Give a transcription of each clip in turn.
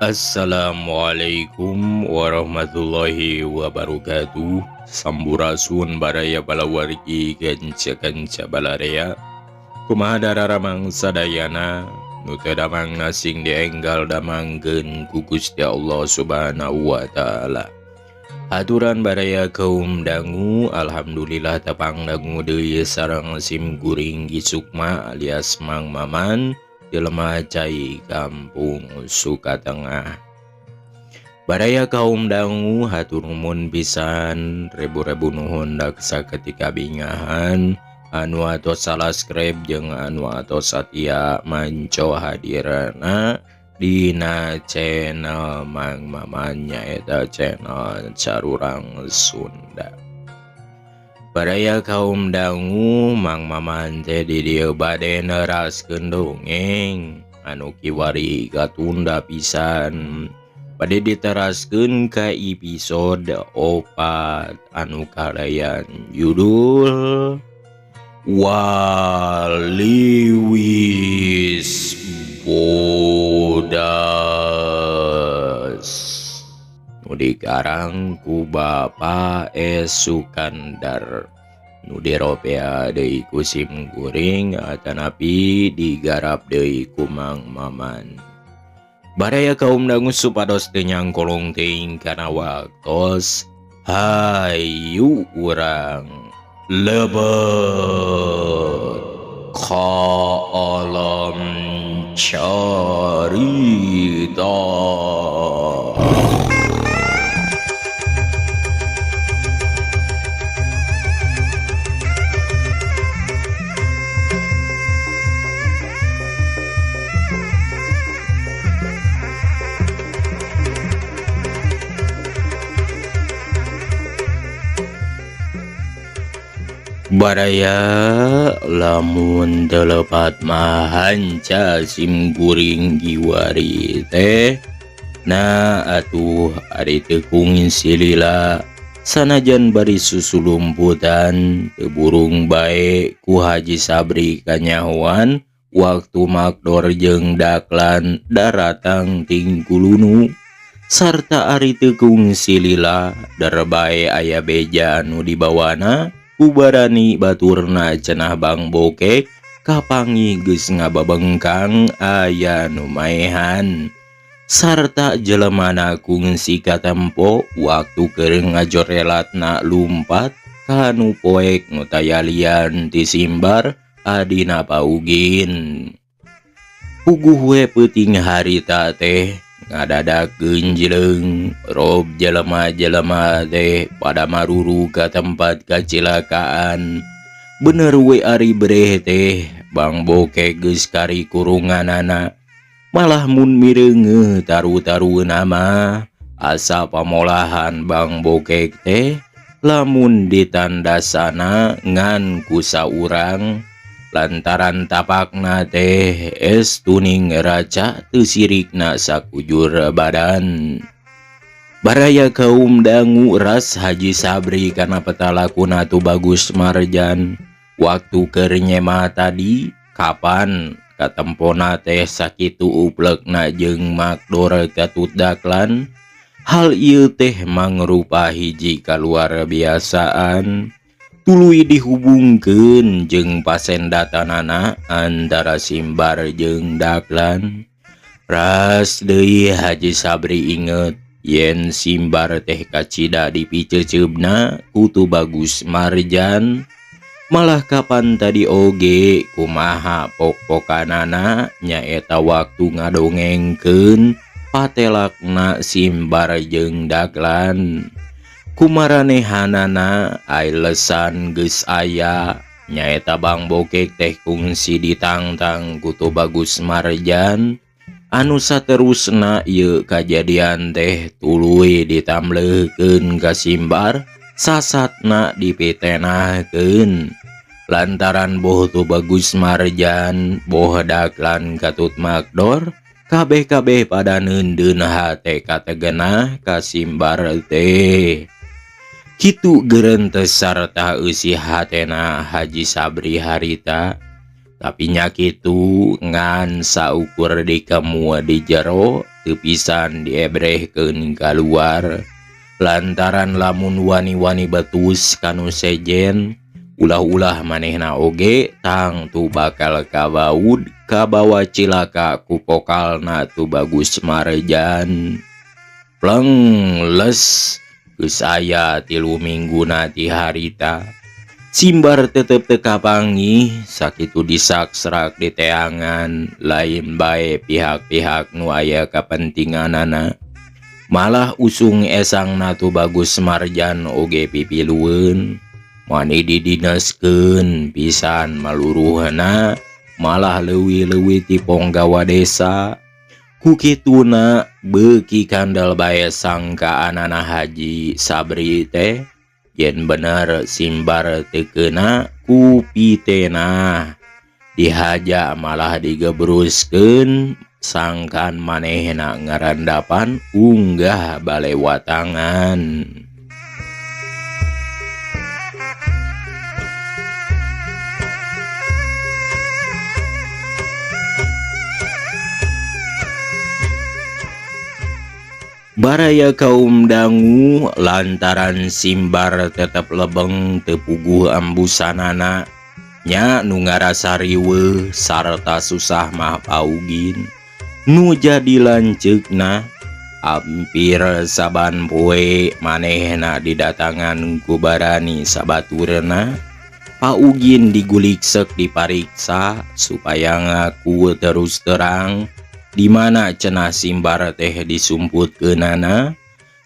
Assalamualaikum warahmatullahi wabarakatuh. Sampurasun baraya balawargi kanca-kanca balarea. Kumaha dararamang sadayana nu teu damang nasing dienggal damangkeun ku Gusti Allah Subhanahu wa taala. Aturan baraya kaum dangu, alhamdulillah tepang dangu deui sareng sim kuring Ki Sukma alias Mang Maman jelema cai kampung Sukatengah. Baraya kaum dangu hatur nuhun pisan rebu-rebu nuhun daksa ketika bingahan anu atos subscribe jeung anu atos satia manco hadirna dina channel Mang Maman nyaeta channel Carurang Sunda. Baraya kaum dangu Mang Maman teh di dieu bade neraskeun dongeng anu kiwari katunda pisan. Bade diteraskeun ka episode 4 anu kalayan judul Waliwis Bodas nu dikarang ku Bapak S. Sukandar nu diropea deui ku sim kuring atanapi digarap deui ku Mang Maman. Baraya kaum dangu supados teu nyangkolong teuing kana waktos, hayu urang lebet ka alam carita. Baraya lamun teu lepat mah hanca sim kuring kiwari teh. Nah atuh ari teu kungsi lila sanajan bari susulumputan teu burung bae ku Haji Sabri kanyahoan waktu Makdor jeung Daklan daratang tingkulunu sarta ari teu kungsi lila darbae aya beja anu dibawana ku barani baturna cenah Bang Bokek kapangi geus ngababengkang aya nu maehan sarta jelemana kungsi katempo waktu keur ngajorelatna lumpat kanu poek nu tayalian ti Simbar adina paugin. Puguh we peuting harita teh ngadadakeun jeleung rob jelema-jelema teh pada maruru ka tempat kacilakaan. Bener we ari breh teh Bang Bokek geus kari kurunganana malah mun mireungeuh taru-tarueuna mah asa pamolahan Bang Bokek teh lamun ditandasana ngan ku saurang lantaran tapakna teh es tuning raca teu sirikna sakujur badan. Baraya kaum dangu ras Haji Sabri kana petalakuna tu Bagus Marjan waktu keur nyema tadi kapan katempona teh sakitu uplekna jeung Makdor katut Daklan. Hal ieu teh mangrupa hiji kaluar biasaan tuluy dihubungkeun jeung pasendatanana antara Simbar jeung Daklan. Ras deui Haji Sabri inget yen Simbar teh kacida dipiceceubna ku tu Bagus Marjan. Malah kapan tadi oge kumaha pok-pokanana nyaeta waktu ngadongengkeun patelakna Simbar jeung Daklan. Kumaranehanana ai lesan geus aya nyaeta Bang Bokek teh kungsi ditangtang ku tu Bagus Marjan anu saterusna ieu kajadian teh tuluy ditamleukeun ka Simbar sasatna dipitenahkeun lantaran boh tu Bagus Marjan boh Daklan katut Makdor kabeh-kabeh pada neundeun hate kategenah ka Simbar teh. Kitu gerentes sarta eusi hatena Haji Sabri harita Tapi nya kitu ngan saukur dikemua di jero teu pisan diebrehkeun kaluar lantaran lamun wani-wani betus kanu sejen ulah-ulah manehna oge tangtu bakal kabaud kabawa cilaka ku pokalna Tubagus Marjan. Pleng les geus aya 3 mingguna ti harita. Simbar tetep teu kapanggih sakitu disaksrak di teangan lain bae pihak-pihak nu aya kapentinganana. Malah usung esangna Tubagus Marjan oge pipilueun. Mani didinaskeun pisan maluruhna malah leuwih-leuwih ti ponggawa desa. Ku kituna beuki kandel bae sangkaanana Haji Sabri teh yen bener Simbar teu keuna ku pitenah. Dihaja malah digebruskeun sangkan manehna ngarandapan unggah balewatangan. Baraya kaum dangu lantaran Simbar tetep lebeng teu puguh ambusanana nya nu ngarasa riweuh sarta susah mah paugin nu jadi lanceukna hampir saban poe manehna didatangan ku barani sabaturna. Paugin diguliksek dipariksa supaya ngaku terus terang di mana cenah Simbar teh disumputkeunana.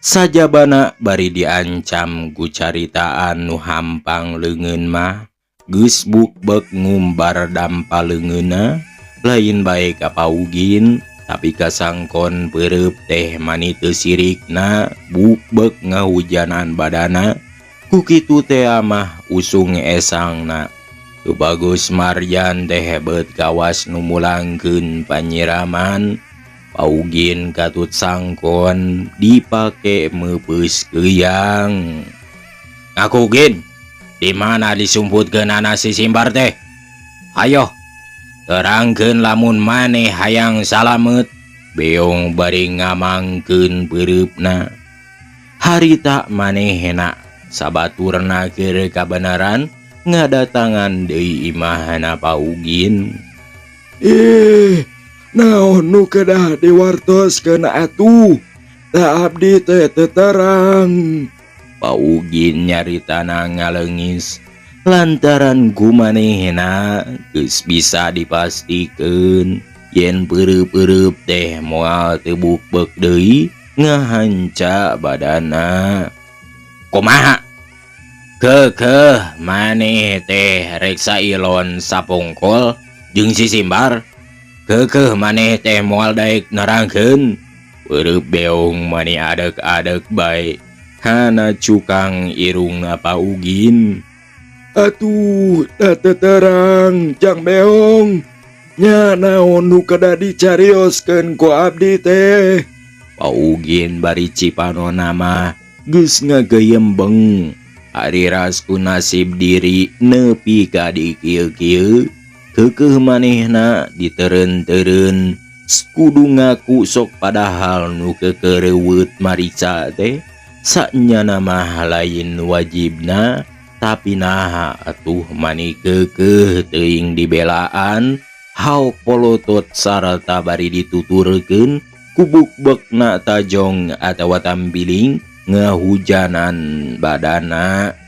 Sajabana bari diancam ku caritaan nu hampang leungeun mah geus bukbek ngumbar dampa leungeunna lain bae ka paugin tapi kasangkon peureub teh mani teu sirikna bukbek ngahujanan badana. Ku kitu teh mah usung esangna Tubagus Marjan teh hebat kawas nu mulangkeun panyiraman. Paugin katut sangkon dipake meupeus keuyang. Ngaku gin, di mana disumputkeunana si Simbar teh? Hayo, terangkeun lamun maneh hayang salamet. Beong bari ngamangkeun peureupna. Harita manehna sabaturna keur kabenaran ngadatangan deui imahna Paugin. Ih, naon nu kedah diwartoskeun atuh? Da abdi teh teu terang. Paugin nyaritana ngalengis lantaran kumanehna geus bisa dipastikeun yen peureub-peureub teh moal teu bukbek deui ngahanca badana. Kumaha? Keukeuh maneh teh rek sailon sapongkol jeung si Simbar. Keukeuh maneh teh moal daek nerangkeun. Peureub beong mani adek-adek bae kana cukang irungna Paugin. Atuh, da teu terang jang beong. Nya naon nu kedah dicarioskeun ku abdi teh? Paugin bari cipanona mah geus ngageyembeng. Ari ras ku nasib diri nepi ka dikieu-kieu. Keukeuh manehna diteureun-teureun kudu ngaku sok padahal nu kekereuweut marica teh sanyana mah lain wajibna tapi naha atuh mani keukeuh teuing dibelaan haok polotot sarta bari dituturkeun ku bukbekna tajong atawa tampiling ngahujanan badana.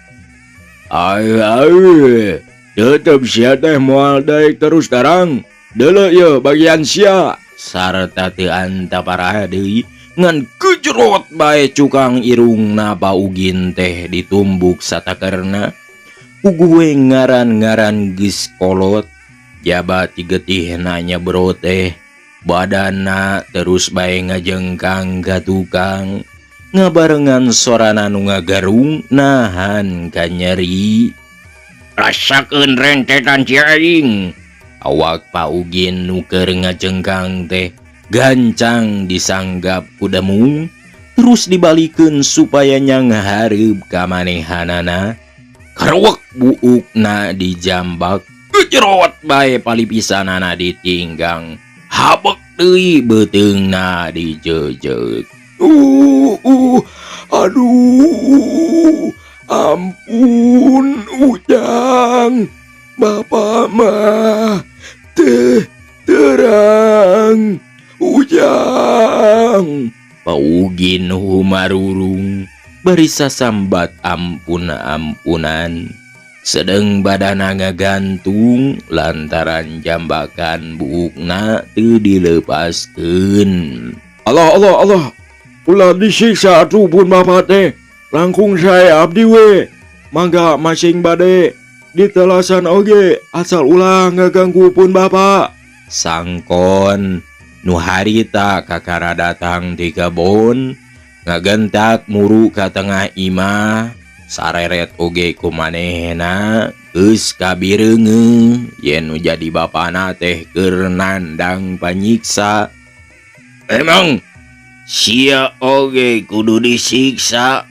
Ai ai, tetep sia teh moal daek terus terang. Deuleu ieu bagian sia. Sarta teu antaparaha deui ngan kejerot bae cukang irungna Paugin teh ditumbuk satakerna. Puguh we ngaran-ngaran geus kolot jaba tigetihna nyebro teh badana terus bae ngajengkang ka tukang ngabarengan sorana nu ngagarung nahan kanyeri. Rasakeun rentetan si aing. Awak Paugin nu keur ngajengkang teh gancang disanggap ku demung terus dibalikeun supaya nyanghareup ka manehanana. Karuwek buukna dijambak kejerot bae palipisanana ditinggang. Habek deui beuteungna dijejeuk. Aduh, ampun Ujang, bapak mah teu terang Ujang. Paugin humarurung bari sasambat ampun-ampunan. Sedeng badana ngagantung lantaran jambakan buukna teu dilepaskeun. Allah Allah Allah, ulah disiksa atuh pun bapak teh. Langkung saya abdi we. Mangga masing bade ditelasan oge asal ulah ngaganggu pun bapak. Sangkon nu harita kakara datang ti kebon ngagentak muru ka tengah imah sareret oge ku manehna geus kabireungeung yen nu jadi bapana teh keur nandang panyiksa. Emang sia oge kudu disiksa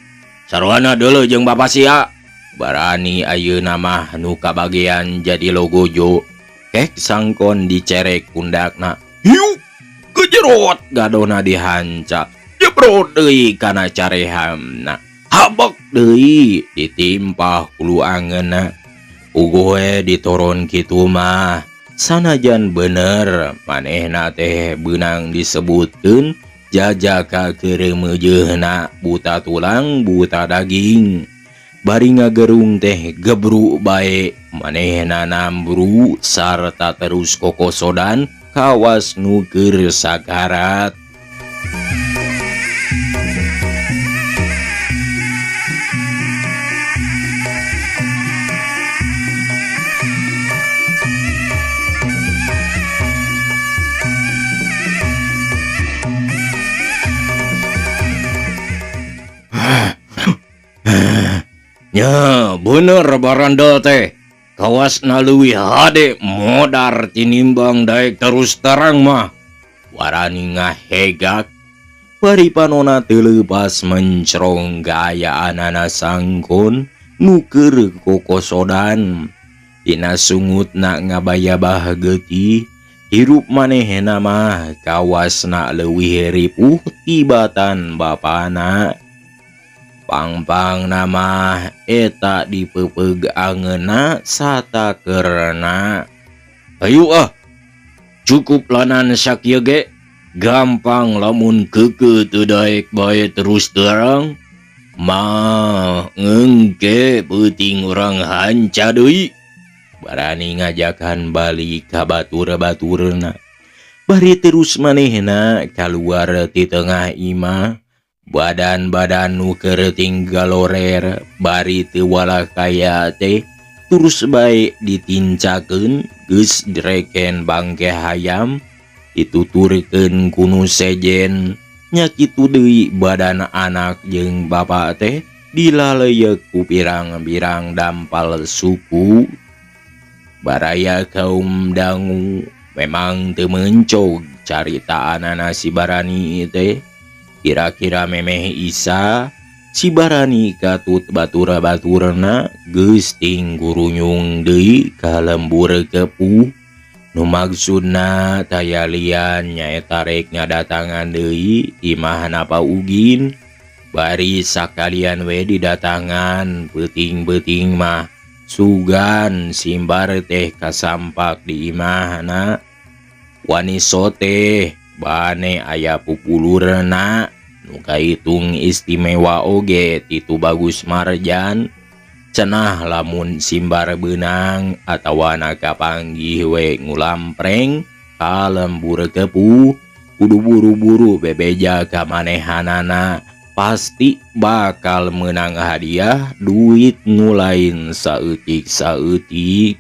sarwana deuleu jeung bapa sia. Barani ayeuna mah nu kabagean jadi logojo. Kek sangkon dicerek pundakna. Hiu kejerot gadona dihanca. Jebrot deui kana carehamna. Habek deui ditimpah kulu angeunna. Ugoe ditoron kitu mah. Sanajan bener manehna teh beunang disebutkeun jajaka keureumeujeuhna buta tulang buta daging. Bari ngagerung teh gebru bae manehna nambru sarta terus kokosodan kawas nu keur sakarat. Nya bener barandel teh kawasna leuwih hade modar tinimbang daek terus terang mah. Warani ngahegak bari panona teu leupas mencrong gaayaanana sangkon nu keur kokosodan. Dina sungutna ngabayabah geuti hirup manehna mah kawasna leuwih ripuh tibatan bapana. Pangpang nama eta dipepeug angeunna satakeurna. Hayu ah, cukup lanan sakieu ge, gampang lamun keukeuh teu daek bae terus terang. Mah ngengke peuting urang hanca deui. Barani ngajakan balik ka batur-baturna. Bari terus manehna kaluar ti tengah imah. Badan-badan nu keur tinggal lorer bari teu walakaya teh terus bae ditincakeun geus direken bangke hayam dituturkeun ku nu sejen nya kitu deui badan anak jeung bapa teh dilaleuyeuk ku pirang-pirang dampal suku. Baraya kaum dangu memang teu mencog caritaanana si Barani teh. Kira-kira memeh isa si Barani katut batura-baturna geus ting gurunyung deui ka lembur kepuh. Nu maksudna taya lian nyaeta rek ngadatangan deui imahna Paugin. Bari sakalian we didatangan peuting-peuting mah sugan simbar teh kasampak di imahna. Wani sote bane aya pupulurna nu kahitung istimewa oge titu Bagus Marjan. Cenah lamun simbar beunang atawa kapanggih we ngulampreng ka lembur kepuh kudu buru-buru bebeja ka manehanana pasti bakal meunang hadiah duit nu lain saeutik-saeutik.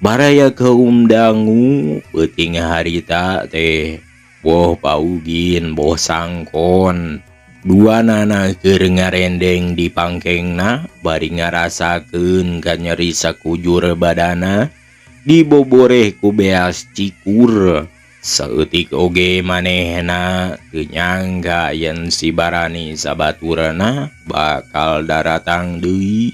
Baraya kaum dangu peuting harita teh boh Paugin boh sangkon dua nana keur ngarendeng di pangkengna bari ngarasakeun kanyeri sakujur badana diboboreh ku beas cikur. Saeutik oge manehna teu nyangka yen si Barani sabaturna bakal daratang deui.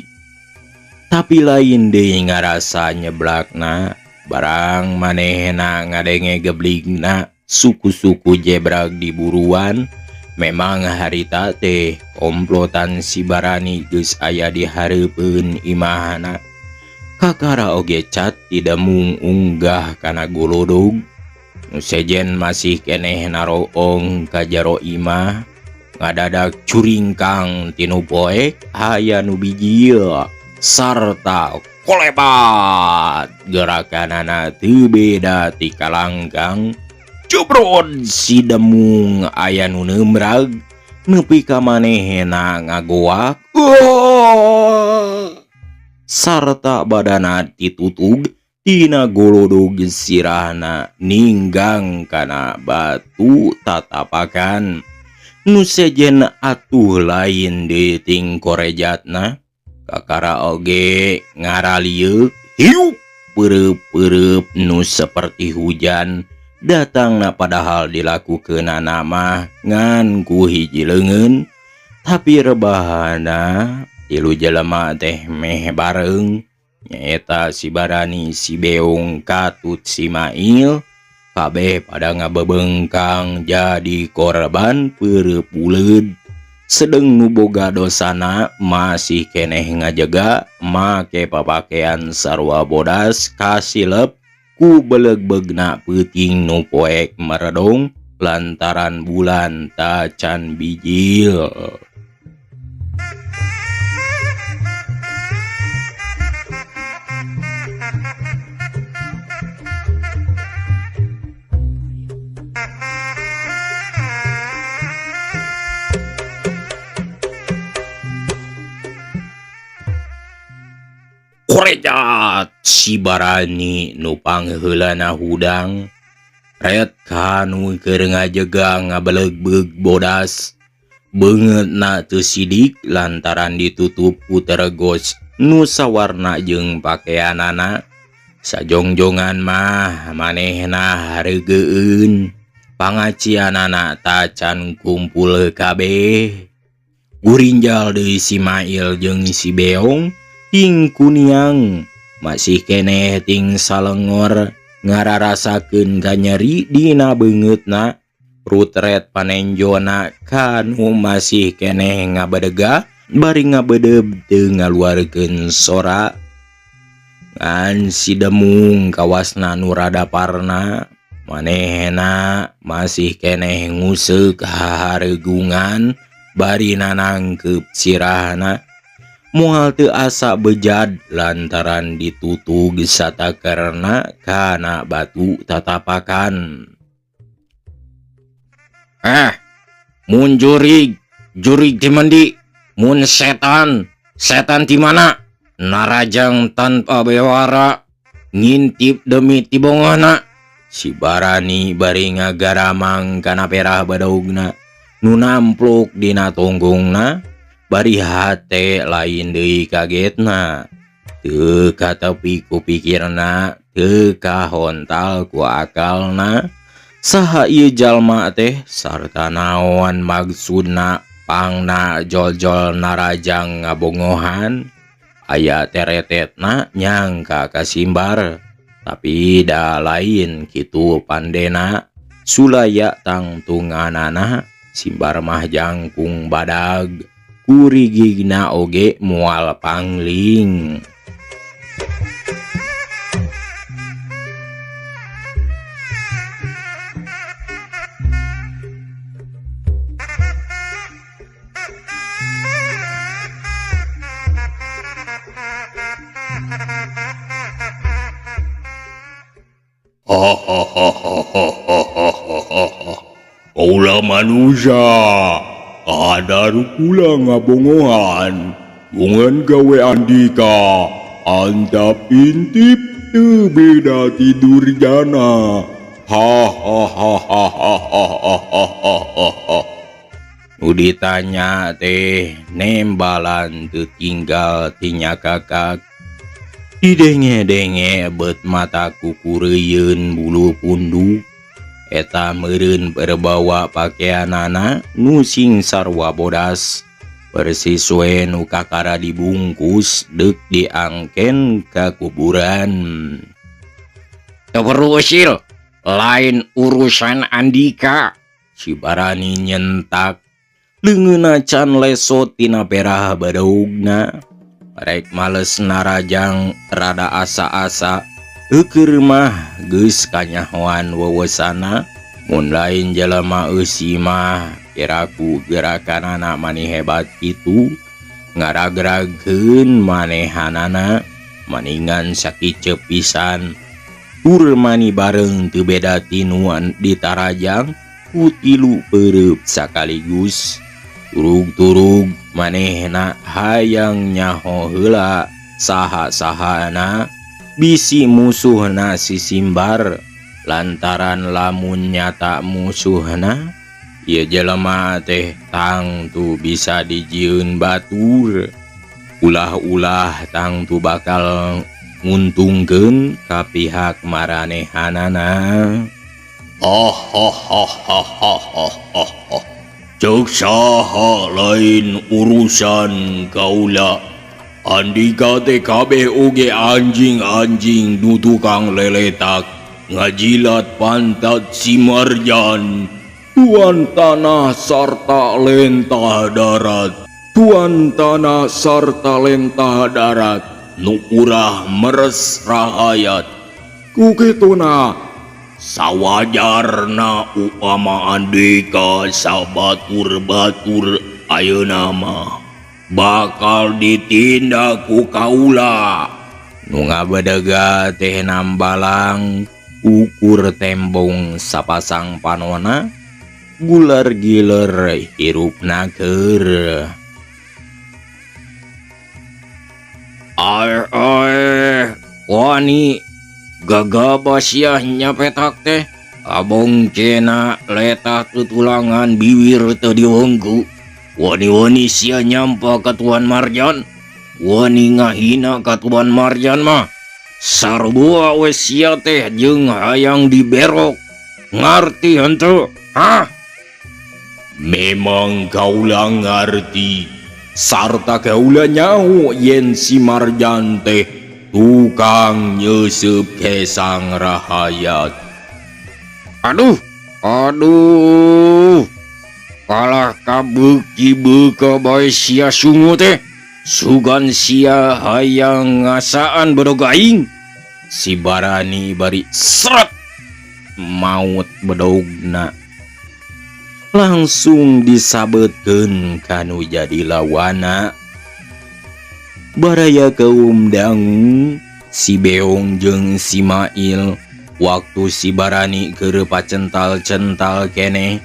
Tapi lain deui ngarasa nyeblakna Barang manehna ngadenge gebligna suku-suku jebrag di buruan. Memang harita teh komplotan si Barani geus aya di hareupeun imahna. Kakara oge cat tidak mung unggah kana golodog. Nu sejen masih keneh naroong ka jero imah. Ngadadak curingkang tinu poek aya nu bijil sarta kolebat gerakanana teu beda ti kalangkang. Cubrod si Demung aya nu neumrag nepi ka manehna ngagoak sarta badana ditutug tina golodog sirahna ninggang kana batu tatapakan. Nu sejen atuh lain deui ting korejatna kakara oge ngaralieuk hiup peureub-peureub nu seperti hujan datangna padahal dilakukeunana mah ngan ku hiji leungeun tapi rebahana tilu jelema teh meh bareng nyaeta si Barani, si Beong, katut si Mail kabeh pada ngabebengkang jadi korban peureub buleud. Sedeng nu boga dosana masih keneh ngajega make papakean sarua bodas kasilep ku belegbegna peuting nu poek meredong lantaran bulan tacan bijil. Korejat si Barani nu pangheulana hudang ret kanu keur ngajega ngabelegbeg bodas beungeutna teu sidik lantaran ditutup ku teregos nu sawarna jeung pakeanana. Sajongjongan mah manehna hareugeun pangacianana tacan kumpul kabeh. Gurinjal deui si Mail jeung si Beong ting kuniang masih keneh ting salengor ngararasakeun kanyeri dina beungeutna. Rutret panenjona kanu masih keneh ngabedega bari ngabedeb teu ngaluarkeun sora. Ngan si Demung kawasna nu rada parna manehna masih keneh nguseuk haharegungan bari nanangkeup sirahna. Moal teu asa bejad lantaran ditutug satakerna kana batu tatapakan. Mun jurig, jurig ti mendi, mun setan, setan ti mana? Narajang tanpa bewara, ngintip demi tibongona. Si Barani bari ngagaramang kana perah badaugna, nu nampluk dina tunggungna. Bari hate lain deui kagetna, teu katepi ku pikirna, teu kahontal ku akalna. Saha ieu jalma teh sarta naon maksudna pangna jol-jol narajang ngabongohan. Aya teretetna nyangka kasimbar, tapi da lain kitu pandena. Sulaya tangtunganana simbar mah jangkung badag. Kurigigna oge moal pangling. Kaula manusia ada kula ngabongohan bungan gawe andika antap intip teu beda tidur jana. Ha ha ha ha ha ha ha ha ha ha. Nu ditanya teh nembalan teu tinggal tinya kakak. Didenge-denge bet mata kukureuyeun bulu punduk. Eta meureun berbawa pakeanana nu sing sarua bodas. Persis we nu kakara dibungkus deuk diangken ka kuburan. Teu perlu usil, lain urusan Andika. Si Barani nyentak leungeunna can lesot tina perah bedogna. Rek males narajang rada asa-asa eukeur mah geus kanyahoan wewesana. Mun lain jelema eusi mah piraku gerakanana mani hebat kitu ngaragragkeun manehanana maningan sakiceup pisan tur mani bareng teu beda tinuan ditarajang ku tilu peureub sakaligus turug-turug manehna hayang nyaho heula saha-sahana bisi musuhna si Simbar lantaran lamun nyata musuhna ieu jelema teh tangtu bisa dijieun batur ulah-ulah tangtu bakal nguntungkeun ka pihak maranehanana. Ceuk saha lain urusan kaula. Andika teh kabeh oge anjing-anjing nu tukang leletak ngajilat pantat si Marjan, tuan tanah sarta lentah darat, tuan tanah sarta lentah darat nu urah meres rahayat. Ku kituna sawajarna upama andika sabatur-batur ayeuna mah bakal ditindak ku kaula. Nu ngabedega teh nambalang ukur tembong sapasang panona gular giler hirupna keur. Ae wani gagabah sia nyapetak teh abong cena letah tutulangan bibir teu diwengku. Wani-wani sia nyampa ka Tuan Marjan, wani ngahina ka Tuan Marjan mah sarua we sia teh jeung hayang diberok. Ngarti henteu? Hah? Memang kaula ngarti sarta kaula nyaho yen si Marjan teh tukang nyeuseub kesang rahayat. Aduh, aduh, kalah kabeuki beuka bae sia sungu teh. Sugan sia hayang ngasaan bedog aing. Si Barani bari seret maut bedogna. Langsung disabetkeun kanu jadi lawana. Baraya kaum dangu si Beong jeung si Mail waktu si Barani keur pacental-cental keneh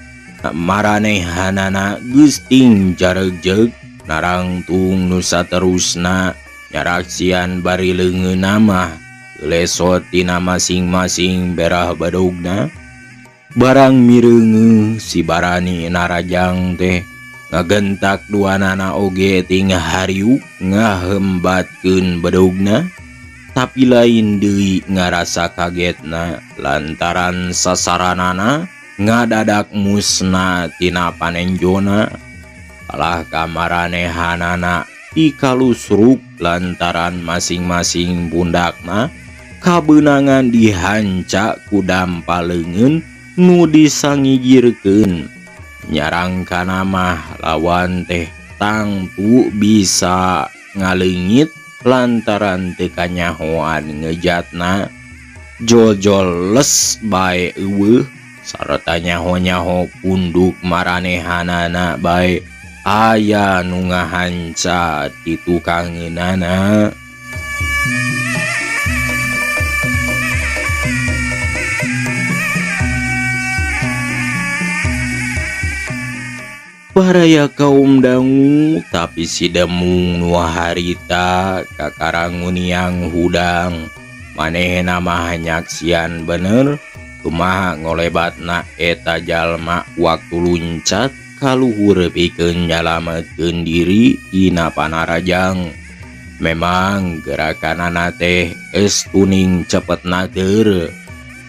maranehanana geus ting jaregjeg narangtung nu saterusna nyaraksian bari leungeunna mah lesot tina masing-masing berah bedogna. Barang mireungeuh si Barani narajang teh ngagentak duanana oge ting hariuk ngahembatkeun bedogna, tapi lain deui ngarasa kagetna lantaran sasaranana ngadadak musna tina panenjona. Kalah kamaranehanana ikalusruk lantaran masing-masing pundakna kabeunangan dihanca ku dampa leungeun nu disangijirkeun. Nyarangkana mah lawan teh tangtu bisa ngaleungit lantaran teu kanyahoan ngejatna. Jol-jol les bae eueuh sarta nyaho-nyaho punduk maranehanana bae aya nu ngahanca di tukangeunana. Baraya kaum dangu tapi si demung nu harita kakaranguniang hudang. Manehna mah nyaksian bener kumaha ngolebatna eta jalma waktu luncat kaluhur pikeun nyalametkeun diri tina panarajang. Memang gerakanana teh es tuning cepetna keur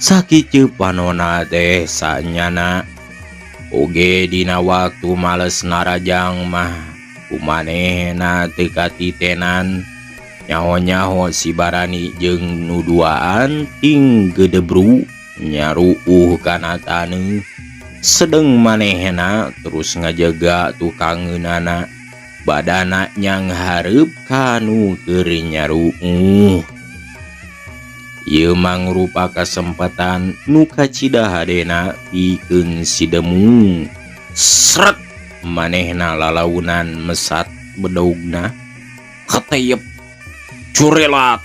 sakitu panona teh sanyana. Oge dina waktu males narajang mah kumanehna teu katitenan. Nyaho-nyaho si Barani jeung nu duaan ting gedebru nyaruuh kana taneuh sedeng manehna terus ngajaga tukangeunana badana nyanghareup kanu keur nyaruuh. Ieu mangrupa kasempatan nu kacida hadena pikeun si Demung. Sret manehna lalaunan mesat bedogna keteyep curelat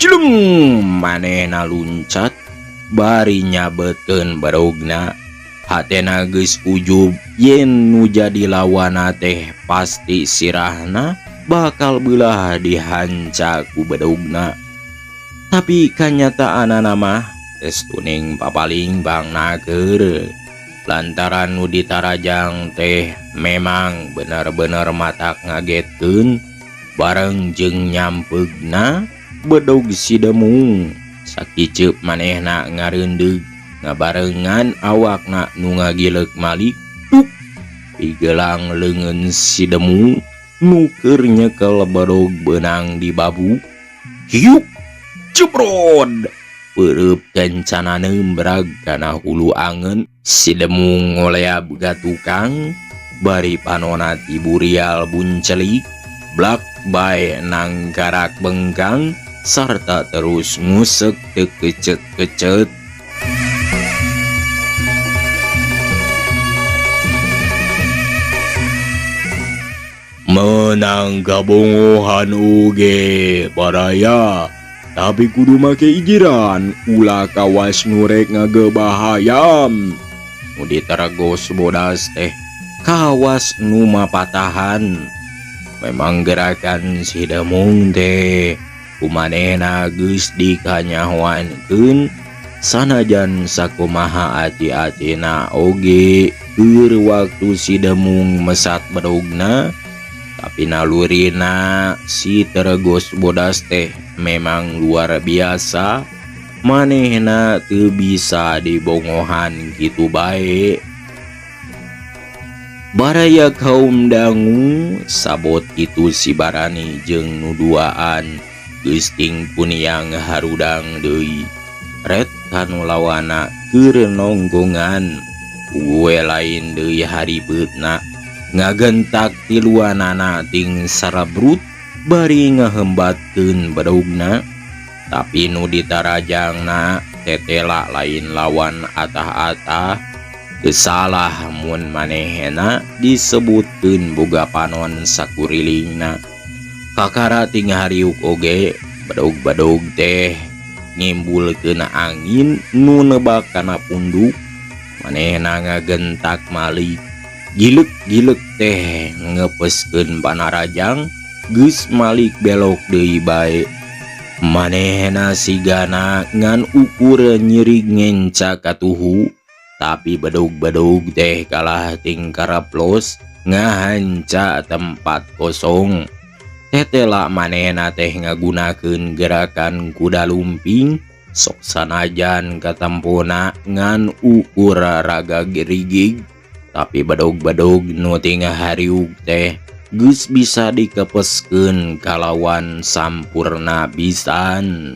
jeleng manehna luncat bari nyabetkeun bedogna. Hatena geus ujub yen nu jadi lawana teh pasti sirahna bakal beulah dihanca ku bedogna. Tapi kanyataanana mah geus tuning papaling bangnaker lantaran nu ditarajang teh memang bener-bener matak ngagetkeun bareng jeung nyampeugna bedog si Demung. Sakiceup manehna ngareundeug ngabarengan awakna nu ngagileuk malik tuk pigelang leungeun si Demung nu keur nyekel bedog beunang di babu. Hiuk jebrod peureub kencana nembrag kana hulu angeun. Si Demung ngoleab ka tukang bari panona tiburial buncelik blak bae nanggarak bengkang sarta terus ngusek teu kecet-kecet. Menang kabongohan oge baraya, tapi kudu make ijiran ulah kawas nurek ngagebahayam. Nu ditergos bodas teh kawas nu mapatahan. Memang gerakan si Demung teh kumanehna geus dikanyahoankeun sanajan sakumaha ati-atina oge keur waktu si Demung mesat bedogna, tapi nalurina si Tergos bodas teh memang luar biasa. Manehna teu bisa dibongohan kitu bae. Baraya kaum dangu sabot kitu si Barani jeung nu duaan geus ting kuniang harudang deui. Ret kanu lawana keur nonggongan we lain deui haribeutna ngagentak tiluanana ting sarabrut bari ngahembatkeun bedogna. Tapi nu ditarajangna tetela lain lawan atah-atah. Kesalah mun manehna disebutkeun boga panon sakurilingna. Kakara ting hariuk oge bedog-bedog teh ngimbulkeun angin nu nebak kana punduk. Manehna ngagentak malik gilek-gilek teh ngepeskeun panarajang geus malik belok deui bae. Manehna sigana ngan ukur nyirig ngenca katuhu, tapi bedog-bedog teh kalah tingkaraplos ngahanca tempat kosong. Tetela manehna teh ngagunakeun gerakan kuda lumping sok sanajan katempona ngan ukur raga gerigig, tapi bedog-bedog nu tingah hariuk teh geus bisa dikepeskeun kalawan sampurna pisan.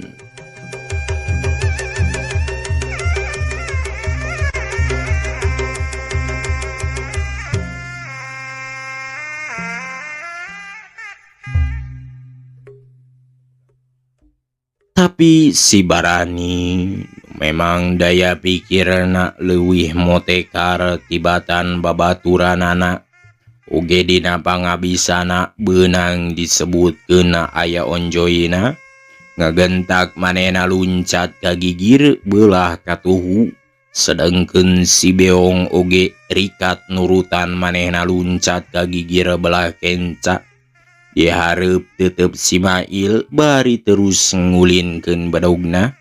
Tapi si Barani memang daya pikirna leuwih motekar tibatan babaturanana. Oge dina pangabisana beunang disebutkeun aya onjoyna. Ngagentak manehna luncat ka gigir beulah katuhu. Sedengkeun si Beong oge rikat nurutan manehna luncat ka gigir belah kenca. Dihareup tetep si Mail bari terus ngulinkeun bedogna.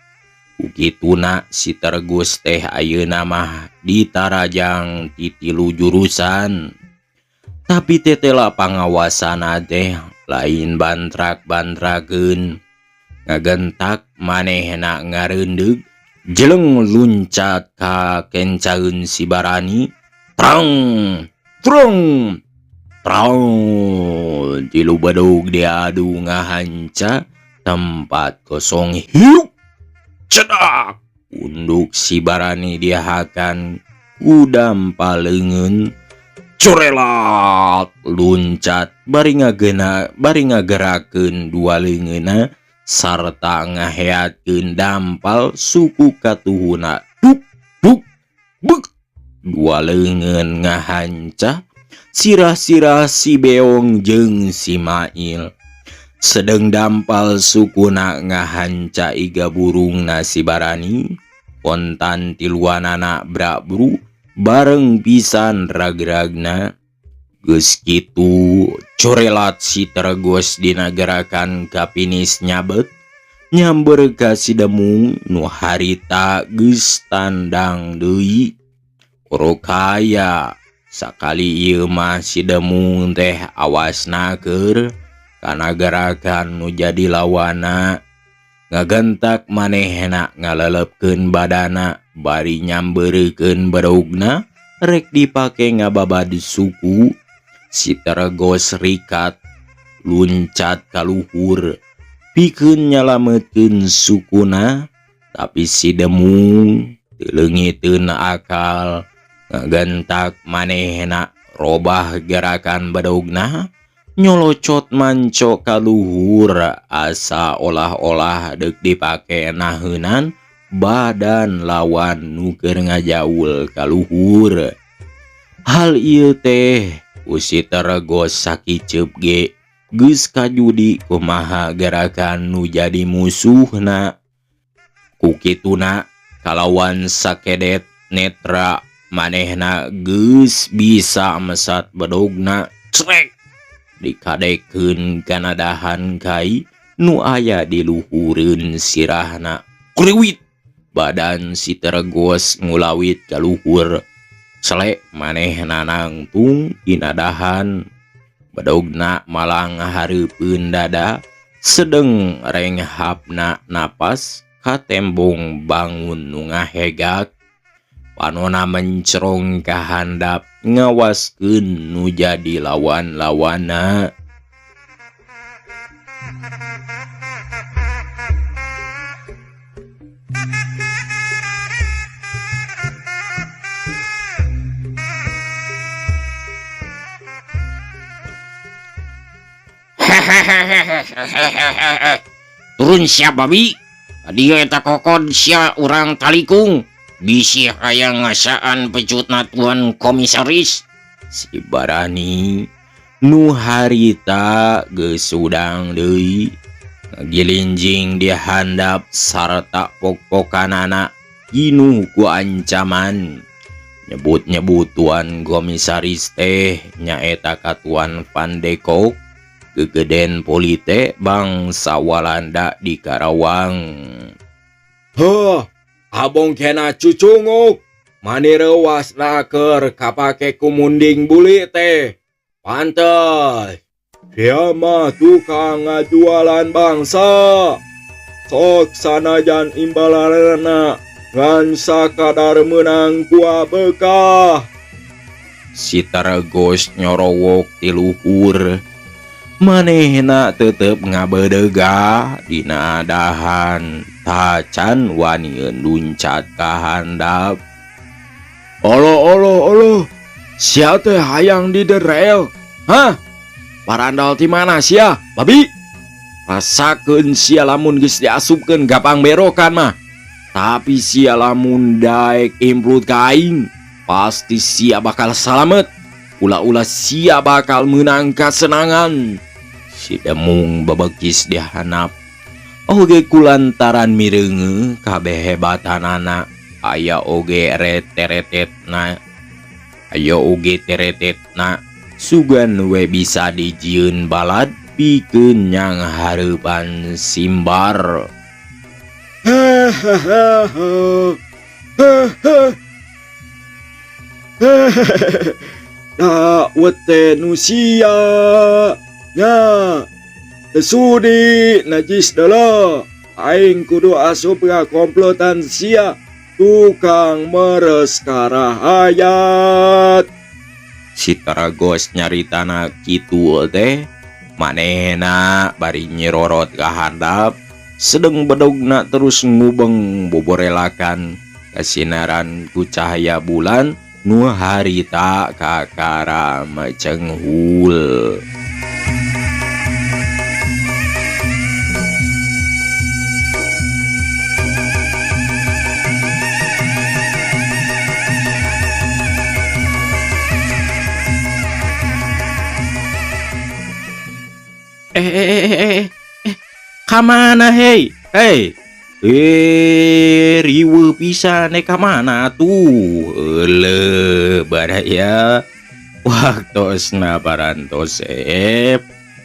Ukituna si Tergus teh ayeuna mah ditarajang ti tilu jurusan. Tapi tetela pangawasana teh lain bantrak-bantrakeun. Ngagentak manehna ngareundeug jeleng luncat ka kencaeun si Barani. Trang trong trang tilu bedog diadu ngahanca Tempat kosong hiuk cedak unduk si Barani dihakan ku dampal leungeun corelat luncat bari ngagena bari ngagerakeun dua leungeunna sarta ngaheatkeun dampal suku katuhuna duk duk bek dua leungeun ngahanca sirah-sirah si Beong jeung si Mail. Sedeng dampal sukuna ngahanca iga burungna si Barani kontan tiluanana brakbru bareng pisan ragragna. Geus kitu corelat si Tergos dina gerakan kapinis nyabet nyamber ka si Demung nu harita geus tandang deui. Korokaya sakali ieu mah si Demung teh awasna keur kana gerakan nu jadi lawana. Ngagentak manehna ngalelepkeun badana bari nyamberkeun bedogna rek dipake ngababad suku. Si Tergos rikat luncat ka luhur pikeun nyalametkeun sukuna, tapi si Demung teu leungiteun akal. Ngagentak manehna robah gerakan bedogna nyolocot manco ka luhur asa olah-olah deuk dipake naheunan badan lawan nu keur ngajaul ka luhur. Hal ieu teh ku si Tergos sakiceup ge geus kajudi kumaha gerakan nu jadi musuhna. Ku kituna kalawan sakedet netra manehna geus bisa mesat bedogna crek dikadekeun kana dahan kai nu aya di luhureun sirahna. Kriwit badan si Tergos ngulawit ka luhur selek manehna nangtung dina dahan bedogna malang hareupeun dada sedeng renghapna napas katembong bangun nu ngahegak. Panona mencerong ka handap ngawaskeun nu jadi lawan-lawana. Turun sia babi, dia eta kokod sia urang talikung. Bisi hayang ngasaan pecutna tuan komisaris. Si Barani nu harita geus sudang deui ngagilinjing di handap sarta pok-pokanana pinuh ku ancaman. Nyebut-nyebut tuan komisaris teh nyaeta ka tuan Van de Kock gegeden polite bangsa Walanda di Karawang. Heuh, abong kena cucunguk mani reuas keur kapake ku munding buli teh. Pantes sia mah tukang ngajualan bangsa. Sok sanajan imbalanana ngan sakadar meunang kuah bekah. Si Tergos nyorowok ti luhur manehna tetep ngabedega dina dahan tacan wani luncat ka handap. Olo olo olo, sia teh hayang diderel. Hah? Parandal ti mana sia, babi? Rasakeun sia lamun geus diasupkeun gapang berokan mah. Tapi sia lamun daek imprut ka aing, pasti sia bakal salamet. Ula-ula sia bakal meunang kasenangan. Si Demung bebekis dihanap. Oge kulantaran mireunge kabeh hebatanana aya oge reteretetna. Aya oge teretetna sugan we bisa dijieun balad pikeun nyang hareupan simbar. Da wete nu sia nya teu sudi najis deuleu. Aing kudu asup ka komplotan sia tukang meres karahayat. Si Tergos nyaritana kitu teh Manehna bari nyirorot ka handap sedeng bedogna terus ngubeng boborelakan kasinaran ku cahaya bulan nu harita kakara cenghul. Kamana hei? Hei. Riweuh pisan ka mana tuh? Euleuh baraya. Waktosna parantos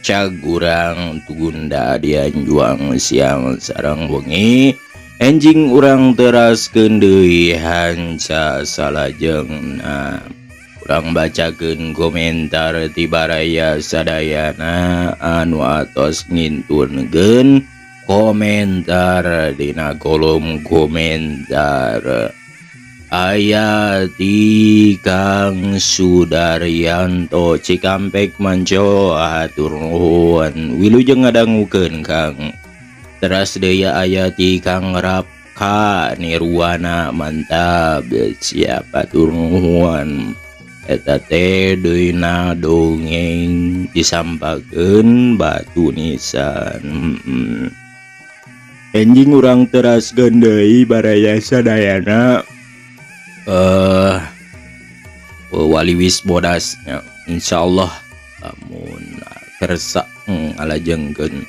cag urang tugunda dianjuang siang sareng wengi. Enjing urang teraskeun deui hanca salajengna. Urang bacakeun komentar ti baraya sadayana anu atos ngintunkeun komentar dina kolom komentar. Aya ti Kang Sudaryanto Cikampek Manco hatur nuhun wilujeng ngadangukeun Kang. Teras deui aya ti Kang Rapka Nirwana mantap siap hatur nuhun. Eta teh deuna dongeng disampakeun batu nisan. Enjing urang teraskeun deui baraya sadayana. Waliwis bodas ya, insyaallah lamun kersa ngalajengkeun.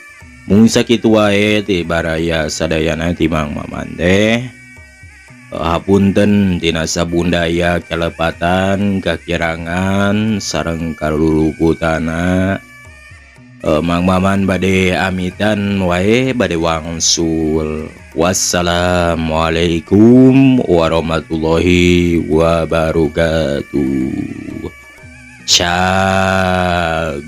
Mung sakitu wae ti baraya sadayana ti Mang Maman teh. Hapunten tina sabundaya kelepatan kakirangan sareng kaluluputana. Mang Maman bade amitan wae bade wangsul. Wassalamualaikum warahmatullahi wabarakatuh. Cag.